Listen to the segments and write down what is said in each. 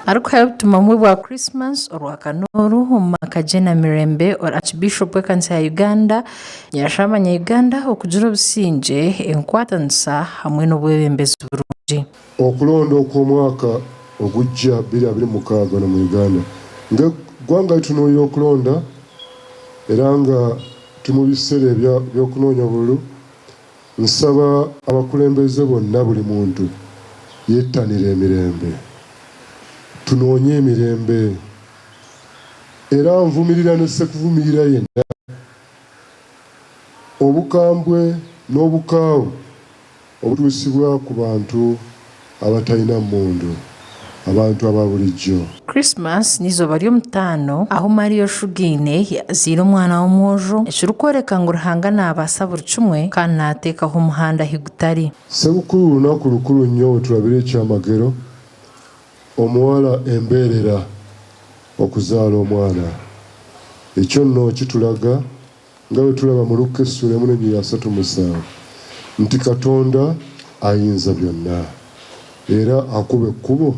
Arikuhayo obutumwa bwe bwa Christmas orwakana oru omu maka gye Namirembe, Archbishop w'ekanisa ya Uganda yashaba abanya Uganda okugira obusingye, enkwatanisa hamwe n'obwebembezi burungi. Okulonda okw'omwaka ogujja 2026 wano mu Uganda. Nga eggwanga litunuulira okulonda era nga tuli mu biseera eby'okunoonya obululu, nsaba abakulembeze bonna buli muntu yettanire emirembe. Tunoonye emirembe era nvumirira ne ssekuvumirira yenna obukambwe n'obukaawu obutuusibwa ku bantu abatalina mmundu, abantu aba bulijjo. Christmas n'eizooba ry'omutaano ahu Maria oshugaine yaazaire omwana w'omwojo, ekirikworeka ngu Ruhanga naabaasa buri kimwe kandi naateekaho omuhanda ahu gutari. Sebukuru lunaku lukuru nnyo weturabira ekyamagero omuwala embeerera okuzaala omwana. Ekyo nno kitulaga Nga bwe tulaba mu Lukka essuula emu n'ennyiriri 37 nti Katonda ayinza byonna, era akuba ekkubo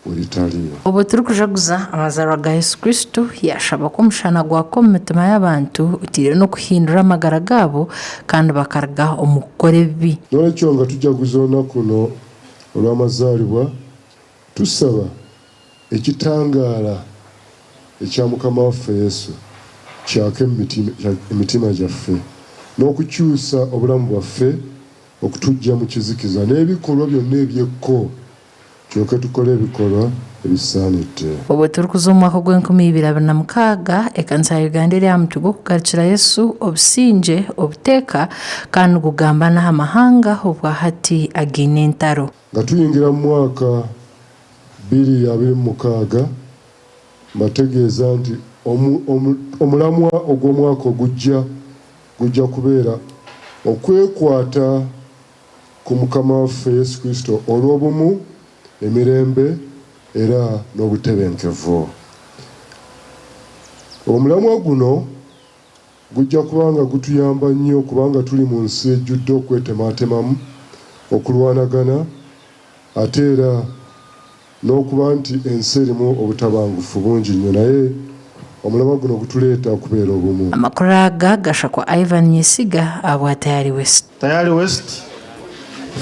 we litali. Obwo turikujaguza amazaarwa ga Yesu Kristo, yaashaba ku omushana gwaka omu mitima y'abantu oteire n'okuhindura amagara gaabo kandi bakaruga omu kukora ebibi. N'olwekyo nga tujaguza olunaku luno olw'amazaalibwa, tusaba Ekitangaala ekya Mukama waffe Yesu kyake mu mitima gyaffe n'okukyusa obulamu bwaffe okutuggya mu kizikiza n'ebikolwa byonna eby'ekko tulyoke tukole ebikolwa ebisaanidde. Obwo turikuza omu mwaka ogw'enkumi ibiri 26, ekanisa ya Uganda eri aha mutwe gw'okugarukira Yesu obusingye, obuteeka kandi nigugamba n'aha mahanga obwahati againe entaro. Nga tuyingira mu mwaka 2026, mbategeeza nti omulamwa ogw'omwaka ogujja gujja kubeera Okwekwata ku Mukama waffe Yesu Kristo olw'obumu, emirembe era n'obutebenkevu. Omulamwa guno Gujja kuba nga gutuyamba nnyo kubanga tuli mu nsi ejjudde okwetemaatemamu, okulwanagana, ate era n'okuba nti ensi erimu obutabangufu bungi nnyo. Naye omulamwa guno gutuleeta okubeera obumu. Amakuru aga gashakwa Ivan Nyesiga ahabwa Tayari West. Tayari West.